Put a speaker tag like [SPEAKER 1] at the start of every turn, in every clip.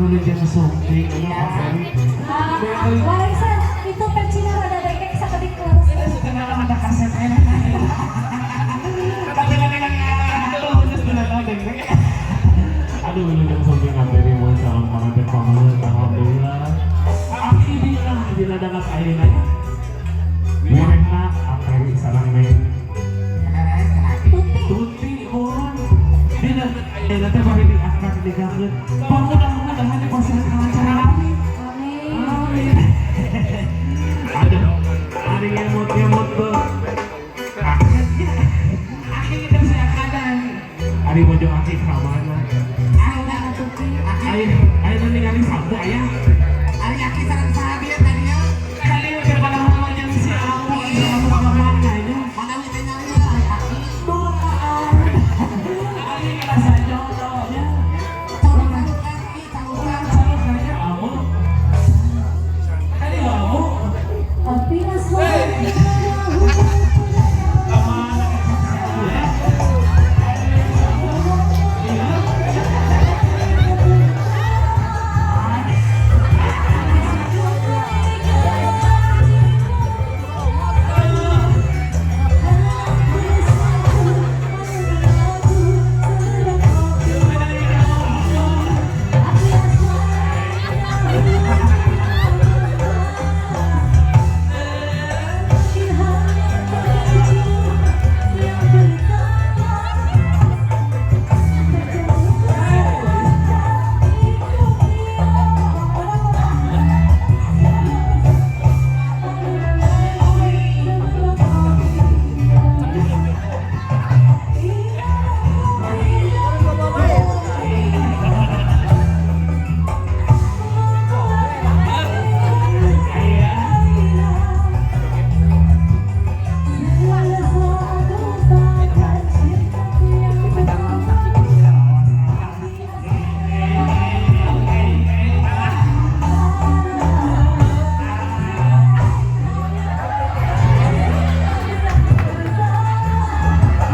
[SPEAKER 1] Wilujeng Sumping.
[SPEAKER 2] Warisan itu pecina rada dengkek sakedik leres.
[SPEAKER 1] Kenapa ada kaset enak? Aduh, Wilujeng Sumping ngaberi mun calon panganten panganan, alhamdulillah. Aki bilang dina dangat ayeuna. Murehna Aperi sareng Neng
[SPEAKER 2] Tuti.
[SPEAKER 1] Tuti mohon. Dina ayeuna teh bari diakak nikahkeun. Pamudah-mudahan dipasihan kalancaran, amin.
[SPEAKER 2] Amin.
[SPEAKER 1] Amin. Aduh, ada ngemot-ngemot tuh. Akhirnya, akhirnya kita bisa kadang. Ari bojo aki ka mana?
[SPEAKER 2] Ayeuna Tuti.
[SPEAKER 1] Ayo, ayo ningali sabu aya.
[SPEAKER 3] Ari aki sareng saha tadi ya?
[SPEAKER 1] Kali udah pada mau si Amu, sama mama nya.
[SPEAKER 3] Mana wi teh nyalira ari aki?
[SPEAKER 1] Doaan. Ari rasa jodohnya.
[SPEAKER 3] Caluk aki, calukan.
[SPEAKER 1] Calukanya Amu. Kali Amu.
[SPEAKER 2] Tapi asmara.
[SPEAKER 1] Kemana si Amu ya?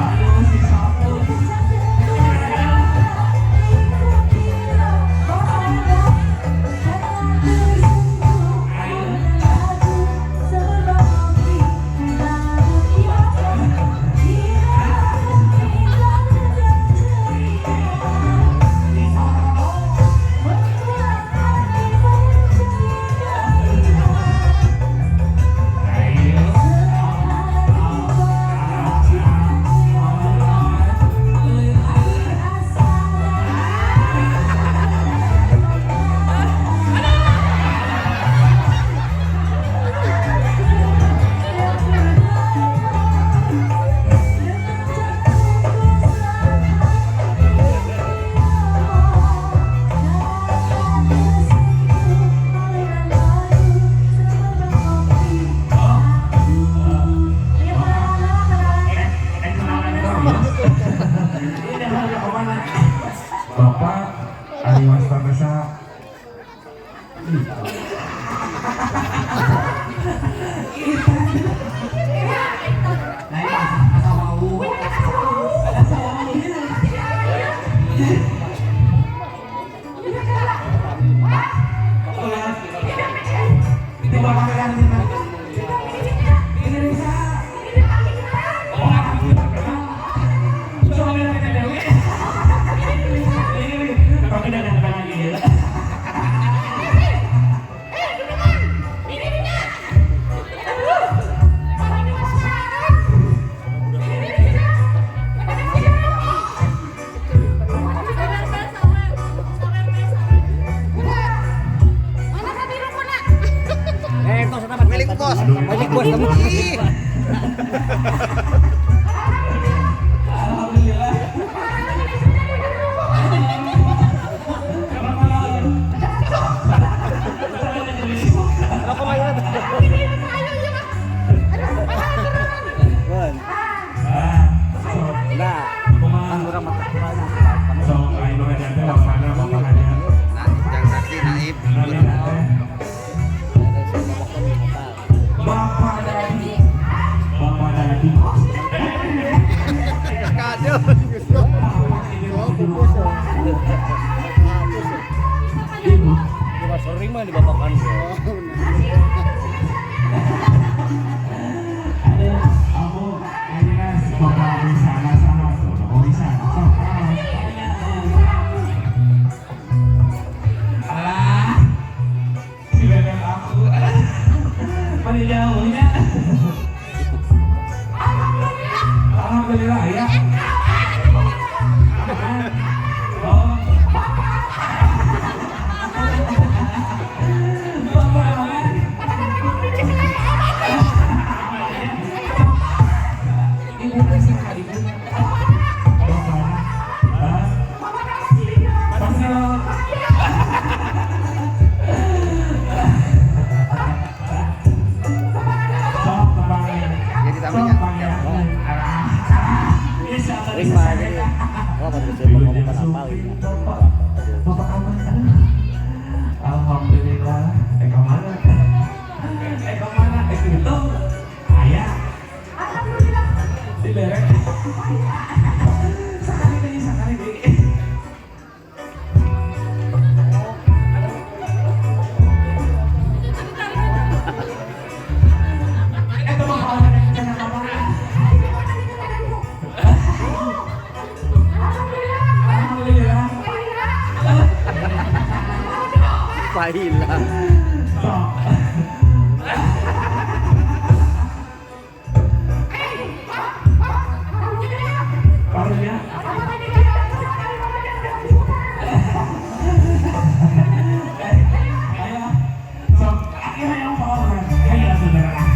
[SPEAKER 1] Aduh, si Sapu. Ayo. Kenalan dong ya. Ini harus kemana? Bapak Ari Wastana.
[SPEAKER 3] Lain asa wau.
[SPEAKER 1] Itu bapak kan ini bisa. Oh, coba bilang ke Dewi. Ini tapi udah datang lagi ya.
[SPEAKER 4] Kan bisa
[SPEAKER 1] Wilujeng
[SPEAKER 4] ngomong kenapa
[SPEAKER 1] sumping,
[SPEAKER 4] ini.
[SPEAKER 1] Bapak. Bapak aman, aduh. Alhamdulillah. Eh kemana? Eh kemana? Eh gitu. Ayah.
[SPEAKER 2] Alhamdulillah.
[SPEAKER 1] Diberek. Sekali deui, sekali deui. Eh teu mah cenah kamari. Alhamdulillah.
[SPEAKER 4] Pahila.
[SPEAKER 1] Sok. Karunya. Ayo. Sok, aki hayang paoman. Hayu atuh darah.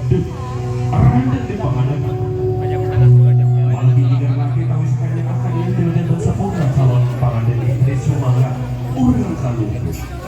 [SPEAKER 1] Duh, rendet di panganan. Malah laki tawis kanya akan yang jantan sempurna calon panganten istri, sumangga urang kaluhur.